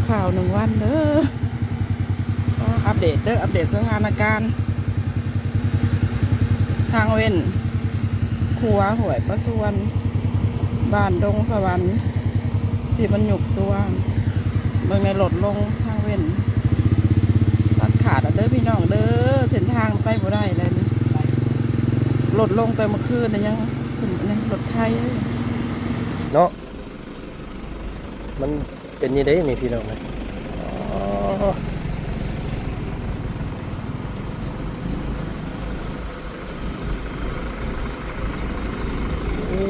ຂ່າວໜຶ່ງວັນເດີ ອັບເດດເດີ ອັບເດດສະຖານະການ ທາງເວັ້ນຂົວຫ້ວຍປະສວນ ບ້ານດົງສະຫວັນ ທີ່ມັນຍຸບຕົວ ເບິ່ງໃນລົດລົງທາງເວັ້ນ ຕັດຂາດແລ້ວເດີພີ່ນ້ອງເດີ ເສັ້ນທາງໄປບໍ່ໄດ້ແລ້ວນີ້ ລົດລົງແຕ່ເມື່ອຄືນນີ້ຍັງຂຶ້ນ ອັນນີ້ລົດໄຖເນາະ ມັນ ເປັນນີ້ເດ້ນີ້ພີ່ນ້ອງເອີຍ ອໍ ໂອ້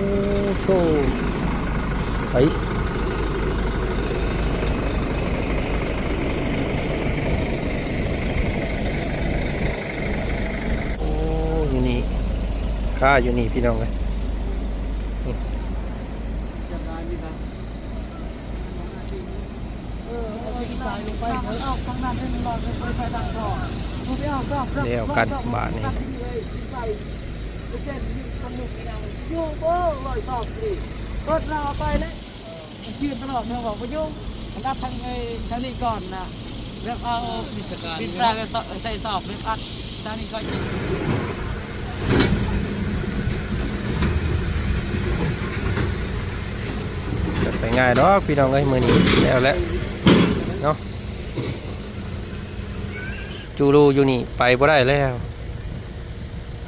ໂທ້ ໄປ ໂອ້ ຢູ່ນີ້ ຄາຢູ່ນີ້ພີ່ນ້ອງເອີຍ ນີ້. ແລ້ວກັນບາດນີ້ ເປີດລາວໄປແລ້ວ ເອີ ມັນຢືນຕະຫຼອດ ເຮົາເວົ້າບໍ່ຢູ່ ອັນດັບທາງ ເອີ ທາງນີ້ກ່ອນນະ ແບບເອົາ ວິຊາການ ວິຊາການໃສ່ສອບ ແບບອັດ ໄປງ່າຍດອກພີ່ນ້ອງເອີຍ ມື້ນີ້ແລ້ວແຫຼະເນາະ ຈູລູຢູ່ນີ້ໄປບໍ່ໄດ້ແລ້ວ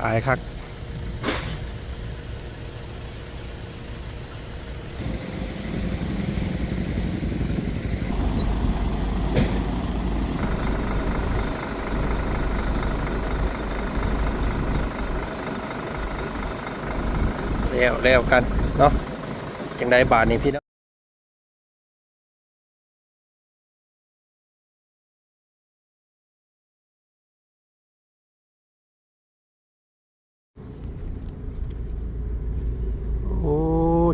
ອາຍຄັກ. ແລ້ວ ແລ້ວກັນເນາະ ຈັ່ງໃດບາດນີ້ພີ່ນ້ອງ. ໂອ້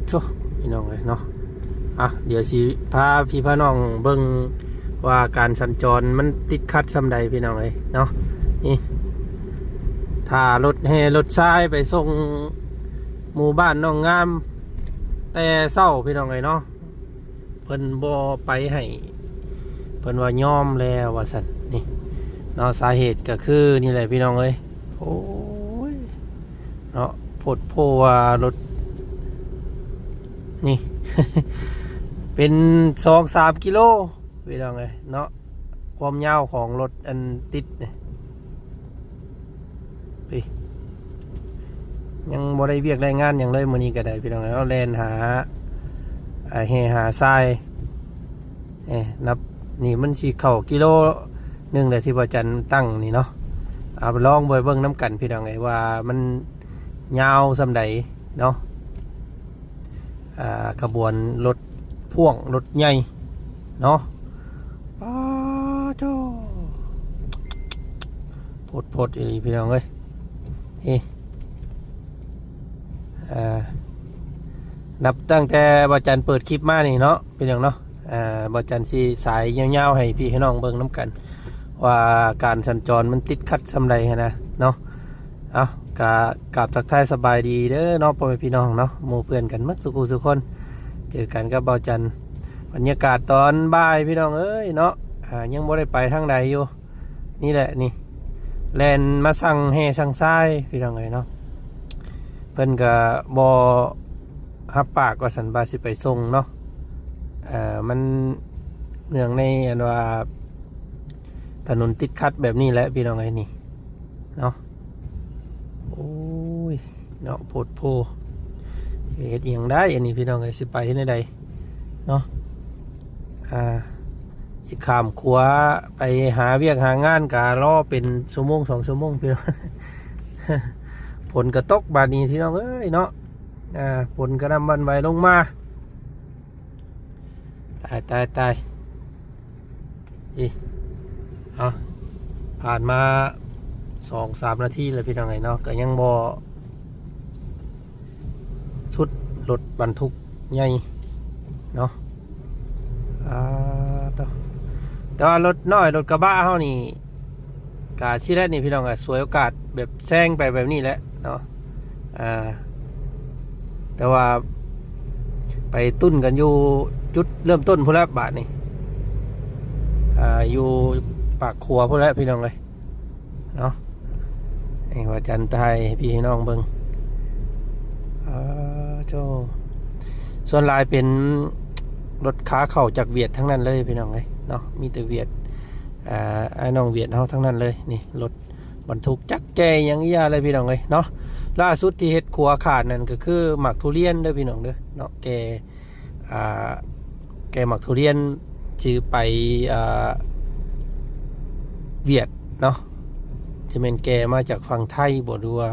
ໂທ້ ພີ່ນ້ອງເອີຍເນາະ ອ່ະ ດຽວຊິພາພີ່ພານ້ອງເບິ່ງວ່າການສັນຈອນມັນຕິດຂັດສ່ຳໃດ ພີ່ນ້ອງເອີຍເນາະ ນີ້ ຖ້າລົດແຫ່ລົດຊາຍໄປສົ່ງໝູ່ບ້ານນ້ອງງາມແຕ່ເຊົ້າ ພີ່ນ້ອງເອີຍເນາະ. ເພິ່ນບໍ່ໄປໃຫ້ ເພິ່ນວ່າຍອມແລ້ວວ່າຊັ້ນ ນີ້ເນາະ ສາເຫດກໍຄືນີ້ແຫຼະພີ່ນ້ອງເອີຍ ໂອ້ຍເນາະ ໂພດໂພວ່າລົດ ນີ້ ເປັນສອງສາມກິໂລ ພີ່ນ້ອງເອີຍເນາະ ຄວາມຍາວຂອງລົດອັນຕິດນີ້ ປີ ຍັງບໍ່ໄດ້ວຽກໄດ້ງານຫຍັງເລີຍ ມື້ນີ້ກໍໄດ້ພີ່ນ້ອງເອີຍ ເຮົາແລ່ນຫາ ອ່າ ແຫ່ຫາຊາຍ ເອີ ນັບນີ້ມັນຊິເຂົ້າກິໂລໜຶ່ງແລ້ວ ທີ່ບໍ່ຈັນຕັ້ງນີ້ເນາະ ເອົາໄປລອງໄປເບິ່ງນຳກັນພີ່ນ້ອງເອີຍ ວ່າມັນຍາວສ່ຳໃດເນາະ. ອ່າ ຂະບວນລົດພ່ວງລົດໃຫຍ່ເນາະ ປາໂທ້ ໂພດໆ ອີ່ຫຼີພີ່ນ້ອງເອີຍ ເອີ ອ່າ ນັບຕັ້ງແຕ່ບ່າວຈັນເປີດຄລິບມານີ້ເນາະ ພີ່ນ້ອງເນາະ ອ່າ ບ່າວຈັນຊິສາຍຍາວໆ ໃຫ້ພີ່ໃຫ້ນ້ອງເບິ່ງນຳກັນ ວ່າການສັນຈອນມັນຕິດຂັດສ່ຳໃດຫັ້ນນະເນາະ. ເອົາ ກະກາບທັກທາຍສະບາຍດີເດີເນາະ ພໍ່ແມ່ພີ່ນ້ອງເນາະ ໝູ່ເພື່ອນກັນໝົດສູ່ຄູ່ສູ່ຄົນ ເຈີກັນກັບບ່າວຈັນ ບັນຍາກາດຕອນບ່າຍພີ່ນ້ອງເອີຍເນາະ ອ່າ ຍັງບໍ່ໄດ້ໄປທາງໃດຢູ່ ນີ້ແຫຼະນີ້ ແລ່ນມາສັ່ງແຫ່ສັ່ງຊາຍພີ່ນ້ອງເອີຍເນາະ ເພິ່ນກະບໍ່ຮັບປາກວ່າຊັ້ນ ວ່າຊິໄປສົ່ງເນາະ ເອີ ມັນເນື່ອງໃນອັນວ່າ ຖະໜົນຕິດຂັດແບບນີ້ແຫຼະພີ່ນ້ອງເອີຍນີ້ເນາະ ໂອ້ຍເນາະ ໂພດໂພ ຊິເຮັດອີ່ຫຍັງໄດ້ອັນນີ້ພີ່ນ້ອງເອີຍ ຊິໄປເຮັດແນວໃດເນາະ ອ່າ ຊິຂ້າມຂົວໄປຫາວຽກຫາງານກະລໍເປັນຊົ່ວໂມງສອງຊົ່ວໂມງພີ່ນ້ອງ ຝົນກະຕົກບາດນີ້ພີ່ນ້ອງເອີຍເນາະ ອ່າ ຝົນກະນຳຫວັ່ນໄຫວລົງມາ ຕາຍ ຕາຍ ຕາຍ ອີ ເອົາ ຜ່ານມາສອງສາມນາທີແລ້ວພີ່ນ້ອງເອີຍເນາະ ກະຍັງບໍ່ສຸດ ລົດບັນທຸກໃຫຍ່ເນາະ ອ່າ ໂທ້ ແຕ່ວ່າລົດນ້ອຍ ລົດກະບະເຮົານີ້ ກະຊິໄດ້ນີ້ພີ່ນ້ອງ ກະສວຍໂອກາດແບບແຊງໄປແບບນີ້ແຫຼະເນາະ ອ່າ ແຕ່ວ່າໄປຕຸ້ນກັນຢູ່ຈຸດເລີ່ມຕົ້ນພຸ້ນລະບາດນີ້ ອ່າ ຢູ່ປາກຂົວພຸ້ນແຫຼະພີ່ນ້ອງເອີຍເນາະ. ໃຫ້ວ່າຈັນຖ່າຍໃຫ້ພີ່ໃຫ້ນ້ອງເບິ່ງ. ອ່າ ໂທ້ ສ່ວນຫຼາຍເປັນລົດຂາເຂົ້າຈາກຫວຽດທັງນັ້ນເລີຍພີ່ນ້ອງເອີຍເນາະ. ມີແຕ່ຫວຽດ ອ່າ ອ້າຍນ້ອງຫວຽດເຮົາທັງນັ້ນເລີຍ. ນີ້ລົດບັນທຸກຈັກແກ່ຫຍັງອີ່ຫຍັງເລີຍພີ່ນ້ອງເອີຍເນາະ. ລ່າສຸດທີ່ເຮັດຂົວຂາດນັ້ນກໍຄືໝາກທຸລຽນເດີພີ່ນ້ອງເດີເນາະ. ແກ່ ອ່າ ແກ່ໝາກທຸລຽນ ຊິໄປ ອ່າ ຫວຽດເນາະ. ຊິແມ່ນແກ່ມາຈາກຝັ່ງໄທບໍ່ ຫຼືວ່າ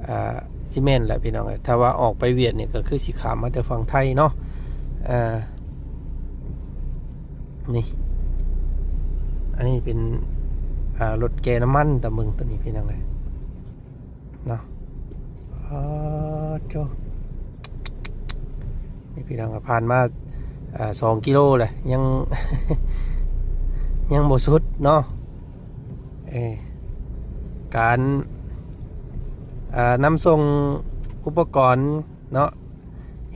ອ່າ ຊິແມ່ນແຫຼະພີ່ນ້ອງເອີຍ. ຖ້າວ່າອອກໄປຫວຽດນີ້ກໍຄືຊິຂ້າມມາແຕ່ຝັ່ງໄທເນາະ. ອ່າ ນີ້ ອັນນີ້ເປັນ ອ່າ ລົດແກ່ນ້ຳມັນ ຕາເບິ່ງໂຕນີ້ພີ່ນ້ອງເອີຍເນາະ. ອໍ ໂທ້ ນີ້ພີ່ນ້ອງ ຜ່ານມາ ອ່າ ສອງກິໂລແຫຼະ ຍັງ ຍັງບໍ່ສຸດເນາະ. ເອີ ການ ອ່າ ນຳສົ່ງອຸປະກອນເນາະ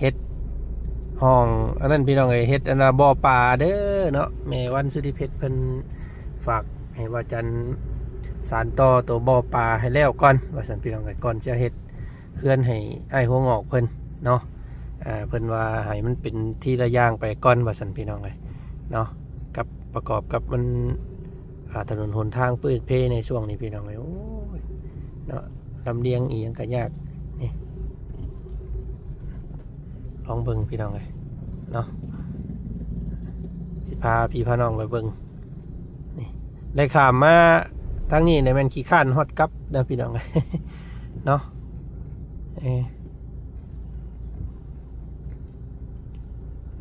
ເຮັດຫ້ອງອັນນັ້ນພີ່ນ້ອງເອີຍ ເຮັດອັນວ່າບໍ່ປາເດີເນາະ. ແມ່ວັນສຸທິເພັດເພິ່ນຝາກໃຫ້ວ່າຈັນສານຕໍ່ໂຕບໍ່ປາໃຫ້ແລ້ວກ່ອນ ວ່າຊັ້ນພີ່ນ້ອງເອີຍ ກ່ອນຈະເຮັດເຮືອນໃຫ້ອ້າຍຫົວງອກເພິ່ນເນາະ. ອ່າ ເພິ່ນວ່າໃຫ້ມັນເປັນທີລະຢ່າງໄປກ່ອນ ວ່າຊັ້ນພີ່ນ້ອງເອີຍເນາະ. ກັບປະກອບກັບມັນ ອ່າ ຖະໜົນຫົນທາງເປີດເພໃນຊ່ວງນີ້ພີ່ນ້ອງເອີຍ ໂອ້ຍເນາະ ລຳລຽງອີ່ຫຍັງກໍຍາກ. ນີ້ ລອງເບິ່ງພີ່ນ້ອງເອີຍເນາະ ຊິພາພີ່ພານ້ອງໄປເບິ່ງ. ນີ້ ໄດ້ຂ້າມມາທາງນີ້ແມ່ນຂີ້ຄ້ານຮອດກັບເດີພີ່ນ້ອງເນາະ. ເອີ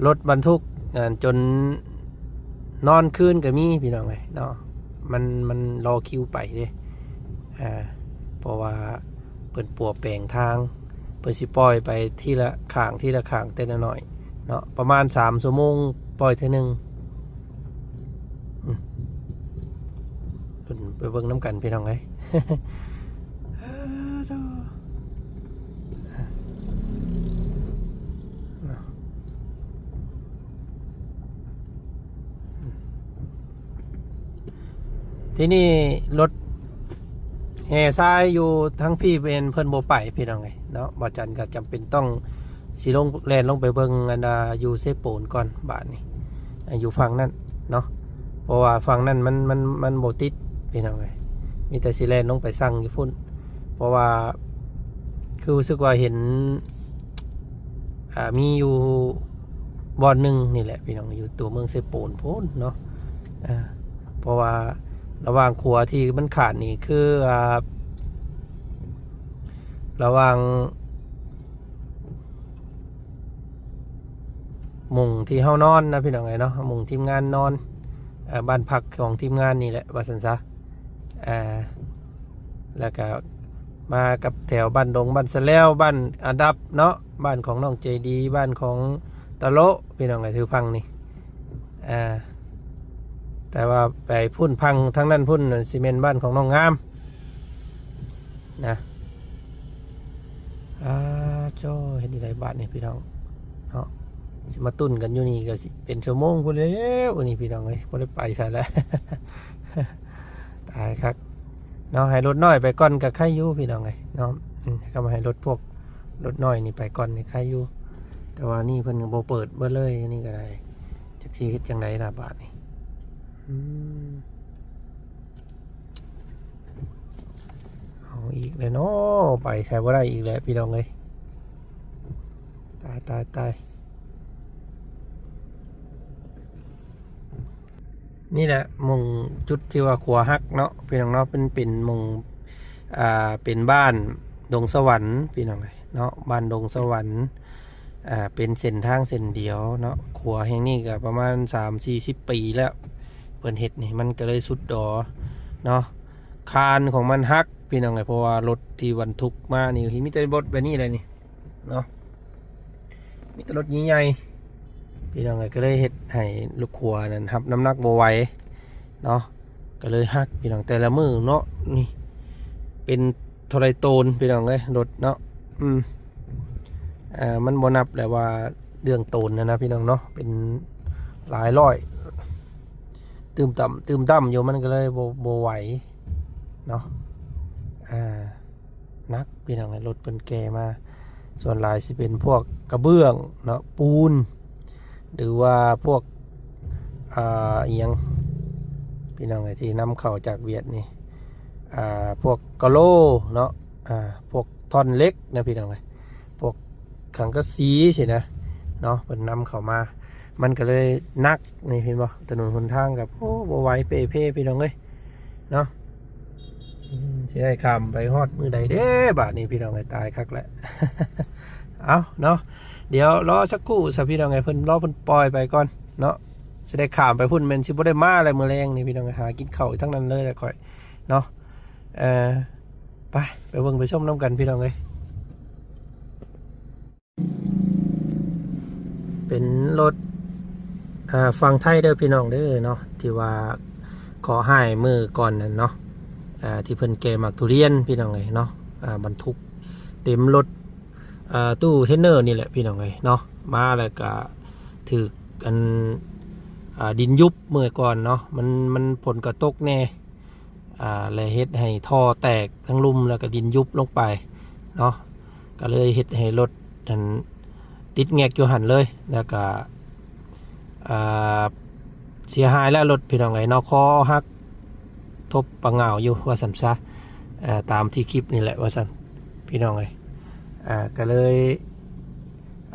ລົດບັນທຸກ ອ່າ ຈົນນອນຄືນກໍມີພີ່ນ້ອງເອີຍເນາະ. ມັນ ມັນລໍຄິວໄປເດ້ ອ່າ ເພາະວ່າເພິ່ນປົວແປງທາງ ເພິ່ນຊິປ່ອຍໄປທີລະຂ້າງ ທີລະຂ້າງແຕ່ນ້ອຍໆເນາະ ປະມານສາມຊົ່ວໂມງປ່ອຍເທື່ອໜຶ່ງ. ອືມ ເບິ່ງນຳກັນພີ່ນ້ອງເອີຍ. ທີນີ້ລົດແຫ່ຊາຍຢູ່ທາງພີ້ແມ່ນເພິ່ນບໍ່ໄປພີ່ນ້ອງເອີຍເນາະ. ບ່າວຈັນກໍຈຳເປັນຕ້ອງຊິລົງ ແລ່ນລົງໄປເບິ່ງອັນ ອ່າ ຢູ່ເຊໂປນກ່ອນບາດນີ້ ອ່າ ຢູ່ຝັ່ງນັ້ນເນາະ ເພາະວ່າຝັ່ງນັ້ນມັນ ມັນ ມັນບໍ່ຕິດພີ່ນ້ອງເອີຍ ມີແຕ່ຊິແລ່ນລົງໄປສັ່ງຢູ່ພຸ້ນ. ເພາະວ່າຄືຮູ້ສຶກວ່າເຫັນ ອ່າ ມີຢູ່ບ່ອນໜຶ່ງນີ້ແຫຼະພີ່ນ້ອງ ຢູ່ຕົວເມືອງເຊໂປນພຸ້ນເນາະ. ອ່າ ເພາະວ່າລະຫວ່າງຂົວທີ່ມັນຂາດນີ້ຄື ອ່າ ລະຫວ່າງໝ່ອງທີ່ເຮົານອນນະພີ່ນ້ອງເອີຍເນາະ ໝ່ອງທີມງານນອນ ເອີ ບ້ານພັກຂອງທີມງານນີ້ແຫຼະວ່າຊັ້ນຊະ. ອ່າ ແລ້ວກະມາກັບແຖວບ້ານດົງ ບ້ານສະແລວ ບ້ານອາດັບເນາະ ບ້ານຂອງນ້ອງໃຈດີ ບ້ານຂອງຕະໂລະ ພີ່ນ້ອງເອີຍ ຖືພັງນີ້. ອ່າ ແຕ່ວ່າໄປພຸ້ນ ພັງທາງນັ້ນພຸ້ນ ຊິແມ່ນບ້ານຂອງນ້ອງງາມນະ. ອ່າ ໂຈ້ ເຮັດໄດ້ບາດນີ້ພີ່ນ້ອງເນາະ ຊິມາຕຸ້ນກັນຢູ່ນີ້ກໍຊິເປັນຊົ່ວໂມງພຸ້ນແລ້ວນີ້ພີ່ນ້ອງເອີຍ ບໍ່ໄດ້ໄປໃສແລ້ວ. ຕາຍຄັກເນາະ ໃຫ້ລົດນ້ອຍໄປກ່ອນກໍໄຄຢູ່ພີ່ນ້ອງເອີຍເນາະ. ອືມ ກໍໃຫ້ລົດພວກລົດນ້ອຍນີ້ໄປກ່ອນນີ້ໄຄຢູ່ ແຕ່ວ່ານີ້ເພິ່ນກໍບໍ່ເປີດເບິດເລີຍ ອັນນີ້ກໍໄດ້ ຈັກຊິເຮັດຈັ່ງໃດລະບາດນີ້. ອືມ ເອົາອີກແລ້ວເນາະ ໄປໃສບໍ່ໄດ້ອີກແລ້ວພີ່ນ້ອງເອີຍ ຕາຍ ຕາຍ ຕາຍ. ນີ້ແຫຼະໝ່ອງຈຸດທີ່ວ່າຂົວຫັກເນາະ ພີ່ນ້ອງເນາະ ເປັນ ເປັນໝ່ອງ ອ່າ ເປັນບ້ານດົງສະຫວັນ ພີ່ນ້ອງເອີຍເນາະ ບ້ານດົງສະຫວັນ. ອ່າ ເປັນເສັ້ນທາງເສັ້ນດຽວເນາະ ຂົວແຫ່ງນີ້ກໍປະມານສາມສີ່ສິບປີແລ້ວ ເພິ່ນເຮັດນີ້ ມັນກໍເລີຍສຸດດໍເນາະ. ຄານຂອງມັນຫັກ ພີ່ນ້ອງເອີຍ ເພາະວ່າລົດທີ່ບັນທຸກມານີ້ ມີແຕ່ລົດແບບນີ້ແຫຼະນີ້ເນາະ ມີແຕ່ລົດໃຫຍ່ໆ ພີ່ນ້ອງເອີຍ ກໍເລີຍເຮັດໃຫ້ລູກຂົວນັ້ນຮັບນ້ຳໜັກບໍ່ໄຫວເນາະ ກໍເລີຍຫັກ ພີ່ນ້ອງ. ແຕ່ລະມື້ເນາະ ນີ້ເປັນເທົ່າໃດໂຕນ ພີ່ນ້ອງເອີຍ ລົດເນາະ. ອືມ ອ່າ ມັນບໍ່ນັບແຫຼະວ່າເລື່ອງໂຕນນະ ນະ ພີ່ນ້ອງເນາະ ເປັນຫຼາຍຮ້ອຍ. ຕື່ມຕ່ຳຕື່ມຕ່ຳຢູ່ ມັນກໍເລີຍບໍ່ ບໍ່ໄຫວເນາະ. ອ່າ ໜັກພີ່ນ້ອງເອີຍ ລົດເພິ່ນແກ່ມາ ສ່ວນຫຼາຍຊິເປັນພວກກະເບື້ອງເນາະ ປູນ ຫຼືວ່າພວກ ອ່າ ອີ່ຫຍັງພີ່ນ້ອງເອີຍ ທີ່ນຳເຂົ້າຈາກຫວຽດນີ້ ອ່າ ພວກກະໂຫຼເນາະ ອ່າ ພວກທ່ອນເຫຼັກນະພີ່ນ້ອງເອີຍ ພວກສັງກະສີຊີ້ນະເນາະ ເພິ່ນນຳເຂົ້າມາ ມັນກໍເລີຍໜັກ. ນີ້ເຫັນບໍ່ ຖະໜົນຫົນທາງກໍ ໂອ້ ບໍ່ໄຫວເປ່ເພພີ່ນ້ອງເອີຍເນາະ. ອືມ ຊິໄດ້ຂ້າມໄປຮອດມື້ໃດເດ້ບາດນີ້ພີ່ນ້ອງເອີຍ ຕາຍຄັກແຫຼະ. ເອົາເນາະ ດຽວລໍສັກຄູ່ຊະພີ່ນ້ອງເອີຍ ເພິ່ນ ລໍເພິ່ນປ່ອຍໄປກ່ອນເນາະ ຊິໄດ້ຂ້າມໄປພຸ້ນ ແມ່ນຊິບໍ່ໄດ້ມາແລ້ວມື້ແລງນີ້ພີ່ນ້ອງເອີຍ ຫາກິນເຂົ້າຢູ່ທາງນັ້ນເລີຍແຫຼະຂ້ອຍເນາະ. ເອີ ໄປ ໄປເບິ່ງໄປຊົມນຳກັນພີ່ນ້ອງເອີຍ. ເປັນລົດ ອ່າ ຝັ່ງໄທເດີພີ່ນ້ອງເດີເນາະ ທີ່ວ່າເຄາະຮ້າຍມື້ກ່ອນນັ້ນເນາະ ອ່າ ທີ່ເພິ່ນແກ່ໝາກທຸລຽນພີ່ນ້ອງເອີຍເນາະ ອ່າ ບັນທຸກເຕັມລົດ ອ່າ ຕູ້ເທຣນເນີນີ້ແຫຼະພີ່ນ້ອງເອີຍເນາະ ມາແລ້ວກະຖືກອັນ ອ່າ ດິນຍຸບມື້ກ່ອນເນາະ ມັນ ມັນຝົນກໍຕົກແດ່ ອ່າ ແລະເຮັດໃຫ້ທໍ່ແຕກທັງລຸ່ມ ແລ້ວກໍດິນຍຸບລົງໄປເນາະ ກໍເລີຍເຮັດໃຫ້ລົດຫັ້ນຕິດແງກຢູ່ຫັ້ນເລີຍ ແລ້ວກໍ ອ່າ ເສຍຫາຍແລ້ວລົດພີ່ນ້ອງເອີຍເນາະ ຄໍຫັກທົບປະຫງ່າວຢູ່ວ່າຊັ້ນຊະ ເອີ ຕາມທີ່ຄລິບນີ້ແຫຼະວ່າຊັ້ນພີ່ນ້ອງເອີຍ. ອ່າ ກໍເລີຍ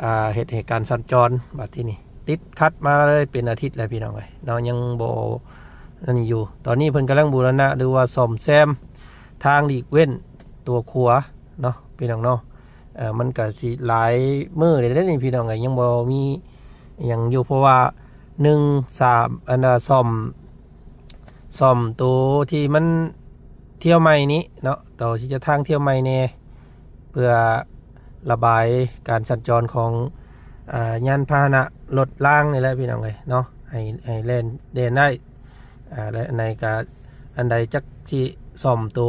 ອ່າ ເຮັດໃຫ້ການສັນຈອນບາດທີນີ້ ຕິດຂັດມາເລີຍເປັນອາທິດແລ້ວພີ່ນ້ອງເອີຍເນາະ ຍັງບໍ່ນັ້ນຢູ່. ຕອນນີ້ເພິ່ນກຳລັງບູລະນະ ຫຼືວ່າສ້ອມແຊມທາງຫຼີກເວັ້ນຕົວຂົວເນາະ ພີ່ນ້ອງເນາະ. ເອີ ມັນກະຊິຫຼາຍມື້ແລ້ວເດ້ນີ້ພີ່ນ້ອງເອີຍ ຍັງບໍ່ມີຫຍັງຢູ່ ເພາະວ່າ ໜຶ່ງ ສາມ ອັນນ່າ ສ້ອມ ສ້ອມໂຕທີ່ມັນທຽວໃໝ່ນີ້ເນາະ ໂຕທີ່ຈະທາງທຽວໃໝ່ແດ່ ເພື່ອລະບາຍການສັນຈອນຂອງ ອ່າ ຍານພາຫະນະລົດລາງນີ້ແຫຼະພີ່ນ້ອງເອີຍເນາະ ໃຫ້ ໃຫ້ແລ່ນ ແລ່ນໄດ້ ອ່າ ແລະ ອັນໃດກະ ອັນໃດຈັກຊິສ້ອມໂຕ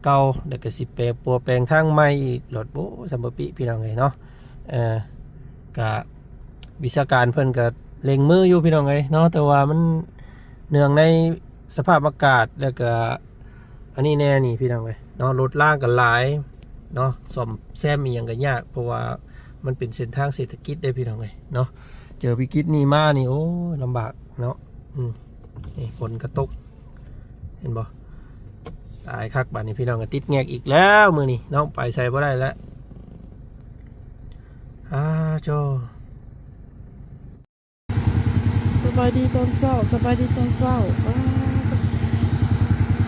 ເກົ່າ ແລ້ວກະຊິແປງປົວແປງທາງໃໝ່ອີກ ລົດ ໂອ້ ສຳປະປິພີ່ນ້ອງເອີຍເນາະ. ເອີ ກະວິຊາການເພິ່ນກະເລັ່ງມືຢູ່ພີ່ນ້ອງເອີຍເນາະ ແຕ່ວ່າມັນເນື່ອງໃນສະພາບອາກາດ ແລ້ວກະອັນນີ້ແດ່ນີ້ພີ່ນ້ອງເອີຍເນາະ ລົດລາງກໍຫຼາຍເນາະ ສ້ອມແຊມອີ່ຫຍັງກໍຍາກ ເພາະວ່າມັນເປັນເສັ້ນທາງເສດຖະກິດເດ້ພີ່ນ້ອງເອີຍເນາະ. ເຈີວິກິດນີ້ມານີ້ ໂອ້ຍ ລຳບາກເນາະ. ອືມ ນີ້ຝົນກໍຕົກ ເຫັນບໍ່ ຕາຍຄັກບາດນີ້ພີ່ນ້ອງ ກໍຕິດແງກອີກແລ້ວມື້ນີ້ເນາະ ໄປໃສບໍ່ໄດ້ແລ້ວ. ອ້າໂຈ ສະບາຍດີຕອນເຊົ້າ ສະບາຍດີຕອນເຊົ້າ. ອ້າ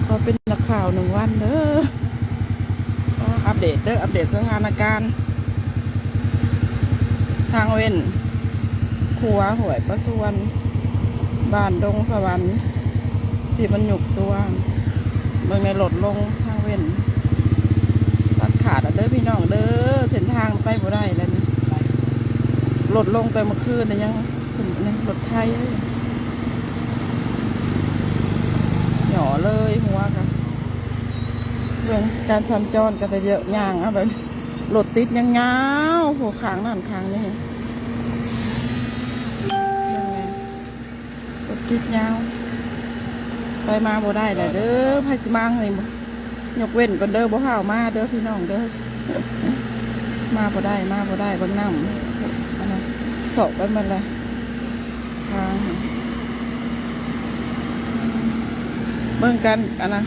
ຂໍເປັນນັກຂ່າວໜຶ່ງວັນເດີ. ອັບເດດເດີ ອັບເດດສະຖານະການ ທາງເວັ້ນຂົວຫ້ວຍປະຊວນ ບ້ານດົງສະຫວັນ ທີ່ມັນຍຸບຕົວ. ເບິ່ງໃນລົດລົງທາງເວັ້ນ ຕັດຂາດແລ້ວເດີພີ່ນ້ອງເດີ ເສັ້ນທາງໄປບໍ່ໄດ້ແລ້ວນີ້. ລົດລົງແຕ່ເມື່ອຄືນນີ້ຍັງຂຶ້ນ ນີ້ລົດໄຖ ຫຍໍ້ເລີຍຫົວກະ. ເບິ່ງການສັນຈອນກໍຈະເຍາະ ຍ່າງເອົາແບບ ລົດຕິດຍາວໆ ໂອ້ ຂ້າງນັ້ນຂ້າງນີ້ ຍັງໄງ ລົດຕິດຍາວ ໄປມາບໍ່ໄດ້ແຫຼະເດີ. ໃຜຊິມາເຮີ້ຍ ຍົກເວັ້ນກ່ອນເດີ ບໍ່ພາວມາເດີພີ່ນ້ອງເດີ. ມາບໍ່ໄດ້ ມາບໍ່ໄດ້ ເບິ່ງນ້ຳ ອັນນັ້ນ ເຊາະໄປໝົດແລ້ວ. ທາງ ເບິ່ງກັນ ອັນນະ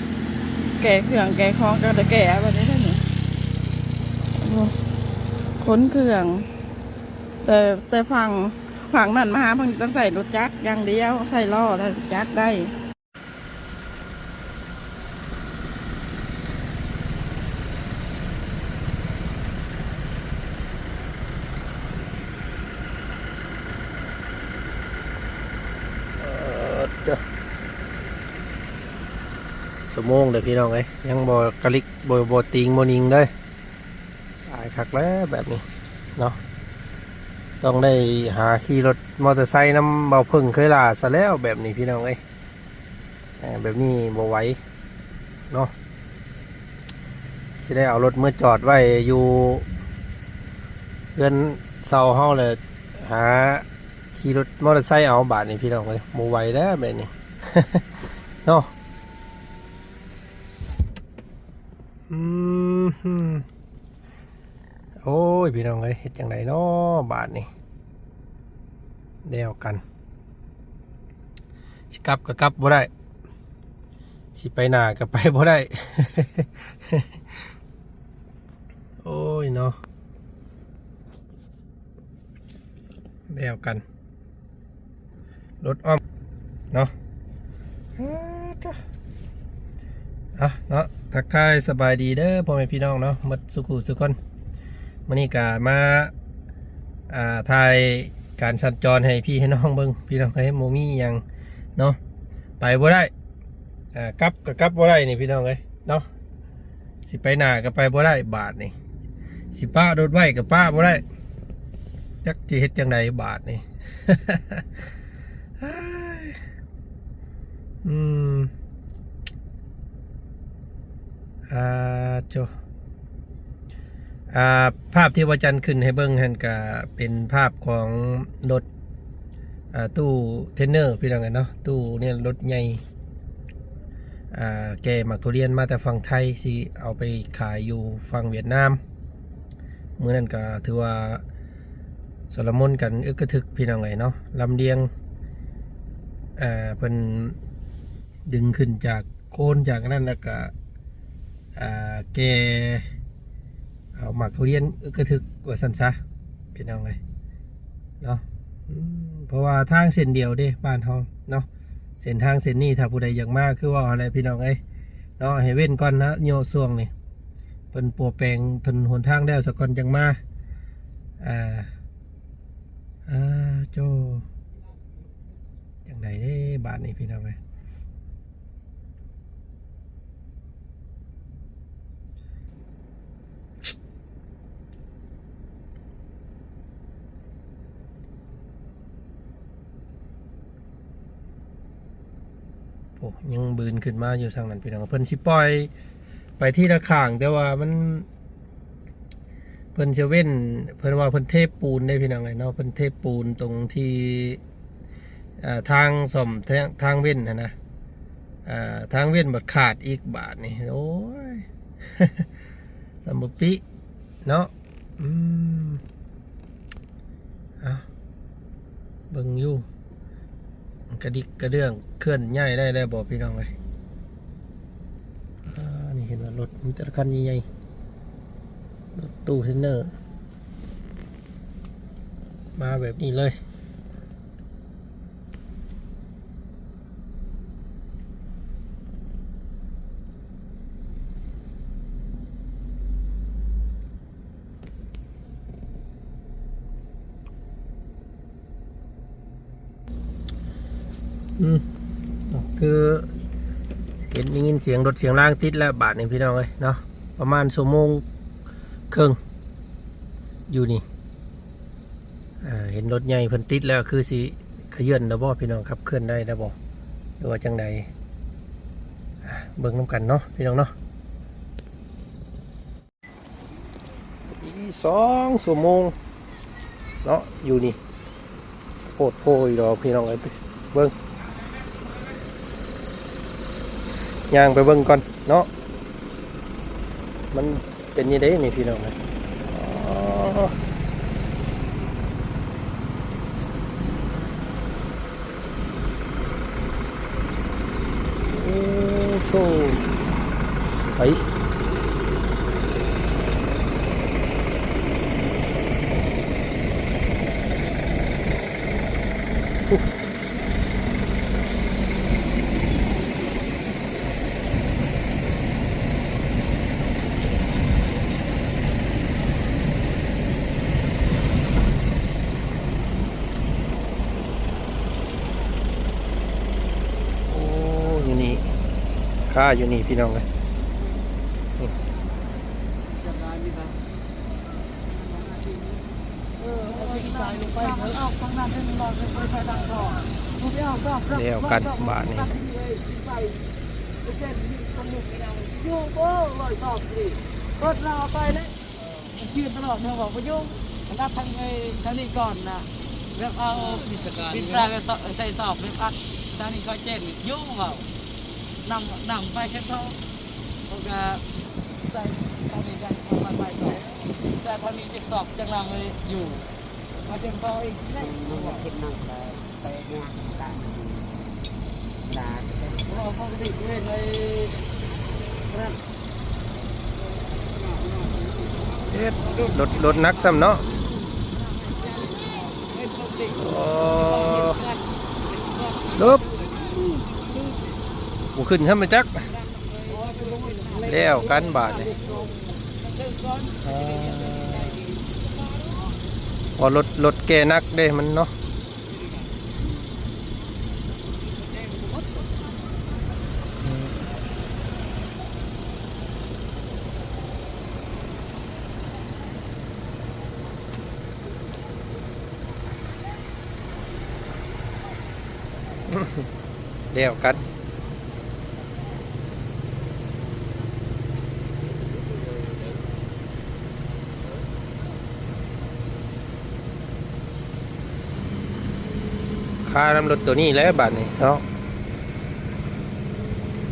ແກ່ເຄື່ອງແກ່ຂອງ ກໍໄດ້ແກ່ເອົາໄວ້ໄດ້ນີ້. ໂອ້ ຂົນເຄື່ອງ ແຕ່ ແຕ່ຝັ່ງ ຝັ່ງນັ້ນມາຫາ ເພິ່ນຕ້ອງໃຊ້ລົດຈັກຢ່າງດຽວ ໃຊ້ລໍ້ແລ້ວຈັກໄດ້. ເອີ ເຈົ້າ ຊົ່ວໂມງເດີພີ່ນ້ອງເອີຍ ຍັງບໍ່ກະລິກ ບໍ່ ບໍ່ຕີງບໍ່ຍິງເດີ. ຕາຍຄັກແລ້ວແບບນີ້ເນາະ ຕ້ອງໄດ້ຫາຂີ່ລົດມໍເຕີໄຊນຳເບົາເພິ່ງເຄີຍຫຼ້າຊະແລ້ວແບບນີ້ພີ່ນ້ອງເອີຍ. ເອີ ແບບນີ້ບໍ່ໄຫວເນາະ ຊິໄດ້ເອົາລົດເມືອຈອດໄວ້ຢູ່ເຮືອນເຊົ່າເຮົາ ແລ້ວຫາຂີ່ລົດມໍເຕີໄຊເອົາບາດນີ້ພີ່ນ້ອງເອີຍ. ບໍ່ໄຫວແລ້ວແບບນີ້ ເນາະ. ອືມ ໂອ້ຍ ພີ່ນ້ອງເອີຍ ເຮັດຈັ່ງໃດເນາະບາດນີ້ ແລ້ວກັນ. ຊິກັບກໍກັບບໍ່ໄດ້ ຊິໄປໜ້າກໍໄປບໍ່ໄດ້. ໂອ້ຍເນາະ ແລ້ວກັນ ລົດອ້ອມເນາະ. ອາ ເນາະ ທັກທາຍສະບາຍດີເດີພໍ່ແມ່ພີ່ນ້ອງເນາະ ໝົດສູ່ຜູ້ສູ່ຄົນ. ມື້ນີ້ກະມາ ອ່າ ຖ່າຍການສັນຈອນໃຫ້ພີ່ໃຫ້ນ້ອງເບິ່ງ ພີ່ນ້ອງເອີຍ. ບໍ່ມີຫຍັງເນາະ ໄປບໍ່ໄດ້ ອ່າ ກັບກໍກັບບໍ່ໄດ້ນີ້ ພີ່ນ້ອງເອີຍເນາະ. ຊິໄປໜ້າກໍໄປບໍ່ໄດ້ບາດນີ້ ຊິປະລົດໄວ້ກໍປະບໍ່ໄດ້ ຈັກຊິເຮັດຈັ່ງໃດບາດນີ້. ອືມ ອ່າ ໂຈ ອ່າ ພາບທີ່ວ່າຈັນຂຶ້ນໃຫ້ເບິ່ງຫັ້ນກະເປັນພາບຂອງລົດ ອ່າ ຕູ້ເທຣນເນີ ພີ່ນ້ອງເອີຍເນາະ. ຕູ້ນີ້ລົດໃຫຍ່ ອ່າ ແກ່ໝາກທຸລຽນມາແຕ່ຝັ່ງໄທ ຊິເອົາໄປຂາຍຢູ່ຝັ່ງຫວຽດນາມ. ມື້ນັ້ນກໍຖືວ່າຊົນລະມຸນກັນອຶກກະທຶກ ພີ່ນ້ອງເອີຍເນາະ. ລຳລຽງ ເອີ ເພິ່ນດຶງຂຶ້ນຈາກໂຄນຈາກອັນນັ້ນ ແລ້ວກະ ອ່າ ແກ່ເອົາໝາກທຸລຽນອຶກກະທຶກວ່າຊັ້ນຊະ ພີ່ນ້ອງເອີຍເນາະ. ອືມ ເພາະວ່າທາງເສັ້ນດຽວເດ້ບ້ານເຮົາເນາະ ເສັ້ນທາງເສັ້ນນີ້ ຖ້າຜູ້ໃດຢາກມາ ຄືເວົ້າຫັ້ນແຫຼະ ພີ່ນ້ອງເອີຍເນາະ ໃຫ້ເວັ້ນກ່ອນນະ ໂຍະຊ່ວງນີ້ ເພິ່ນປົວແປງຖະໜົນຫົນທາງແລ້ວສາກ່ອນຈັ່ງມາ. ອ່າ ອ່າ ໂຈ ຈັ່ງໃດເດ້ບາດນີ້ ພີ່ນ້ອງເອີຍ. ໂອ້ ຍັງບືນຂຶ້ນມາຢູ່ທາງນັ້ນ ພີ່ນ້ອງ. ເພິ່ນຊິປ່ອຍໄປທີລະຂ້າງ ແຕ່ວ່າມັນ ເພິ່ນຊິເວັ້ນ ເພິ່ນວ່າເພິ່ນເທປູນເດ້ ພີ່ນ້ອງເອີຍເນາະ. ເພິ່ນເທປູນຕົງທີ່ ເອີ ທາງສ້ອມ ທາງ ທາງເວັ້ນຫັ້ນນະ ເອີ ທາງເວັ້ນບັດຂາດອີກບາດນີ້ ໂອ້ຍ ສ່ຳບໍ່ປິເນາະ. ອືມ ເອົາ ເບິ່ງຢູ່ ກະດິກກະເດື່ອງ ເຄື່ອນຍ້າຍໄດ້ແລ້ວບໍ່ ພີ່ນ້ອງເອີຍ? ອ່າ ນີ້ເຫັນວ່າລົດມີແຕ່ລະຄັນໃຫຍ່ໆ ລົດຕູ້ເທຣນເນີ ມາແບບນີ້ເລີຍ. ອືມ ຄືເຫັນໄດ້ຍິນສຽງລົດສຽງລາງຕິດແລ້ວບາດນີ້ ພີ່ນ້ອງເອີຍເນາະ. ປະມານຊົ່ວໂມງເຄິ່ງຢູ່ນີ້ ເຫັນລົດໃຫຍ່ເພິ່ນຕິດແລ້ວ ຄືຊິຂະເຫຍື່ອນແລ້ວບໍ່ ພີ່ນ້ອງ? ຂັບເຄື່ອນໄດ້ແລ້ວບໍ່ ຫຼືວ່າຈັ່ງໃດ? ເບິ່ງນຳກັນເນາະ ພີ່ນ້ອງເນາະ. ອີກສອງຊົ່ວໂມງເນາະ ຢູ່ນີ້ ໂພດໂພອີກດອກ ພີ່ນ້ອງເອີຍ. ໄປເບິ່ງ ຍ່າງໄປເບິ່ງກ່ອນເນາະ ມັນເປັນຈັ່ງໃດນີ້ ພີ່ນ້ອງເອີຍ. ອໍ ໂອ້ໂຫ ໄປ ໂອ້ ຢູ່ນີ້ ຄາຢູ່ນີ້ ພີ່ນ້ອງເອີຍ. ນີ້ ແລ້ວກັນບາດນີ້ ເອີ ມັນຈືດຕະຫຼອດ ເຮົາບອກບໍ່ຢູ່ ມັນອັດທາງໄປທາງນີ້ກ່ອນນະ ແບບເອົາ ວິຊາການ ວິຊາການໃສ່ສອບແບບອັດ ຕອນນີ້ຂ້ອຍແຈ້ງຢູ່ເວົ້າ ນຳ ນຳໄປແຄ່ເຂົາ ເຂົາກະໃສ່ທາງນີ້ກັນ ເຂົາມາໄປຕໍ່ ໃສ່ທາງນີ້ສິບສອງ ຈັ່ງນຳໄປຢູ່ ມາເຕັມເຂົາອີກ ມັນເຮັດໜັງໄປ ໄປຍາກຕາຍ ຕາຍ ເພາະວ່າປົກກະຕິເວນໃນ ເຮັດ ລົດ ລົດໜັກຊ້ຳເນາະ. ໂອ້ ລົບ ບໍ່ຂຶ້ນຊ້ຳຈັກ ແລ້ວກັນບາດນີ້ ອ່າ ວ່າລົດ ລົດແກ່ໜັກເດ້ມັນເນາະ. ແລ້ວກັນ ຄານຳລົດໂຕນີ້ແຫຼະບາດນີ້ເນາະ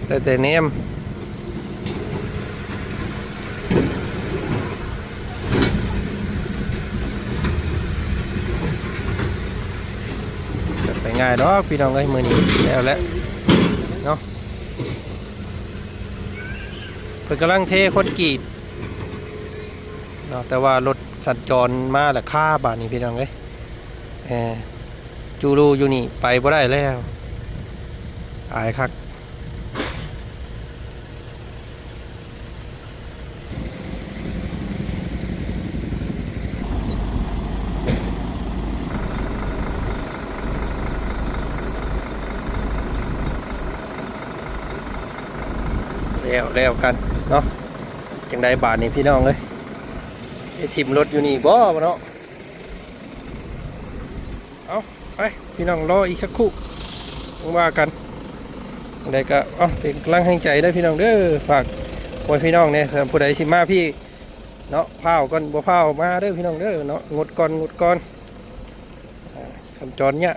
ແຕ່ ແຕ່ແນມ ໄປງ່າຍດອກພີ່ນ້ອງເອີຍ ມື້ນີ້ແລ້ວແຫຼະເນາະ. ເພິ່ນກຳລັງເທຄອນກຣີດເນາະ ແຕ່ວ່າລົດສັນຈອນມາແລ້ວຄາບາດນີ້ພີ່ນ້ອງເອີຍ ເອີ ຈູລູຢູ່ນີ້ໄປບໍ່ໄດ້ແລ້ວ ອາຍຄັກ. ແລ້ວ ແລ້ວກັນເນາະ ຈັ່ງໃດບາດນີ້ພີ່ນ້ອງເອີຍ ໄດ້ຖິ້ມລົດຢູ່ນີ້ບໍ່ເນາະ. ເອົາ ໄປພີ່ນ້ອງ ລໍອີກສັກຄູ່ ຈັ່ງວ່າກັນ ຈັ່ງໃດກໍ ເອົາ ເປັນກຳລັງແຮງໃຈເດີພີ່ນ້ອງເດີ ຝາກໄວ້ພີ່ນ້ອງແດ່ ເພື່ອຜູ້ໃດຊິມາພີ້ເນາະ ພ້າວກ່ອນ ບໍ່ພ້າວມາເດີພີ່ນ້ອງເດີເນາະ ງົດກ່ອນ ງົດກ່ອນ ອ່າ ສັນຈອນຍາກ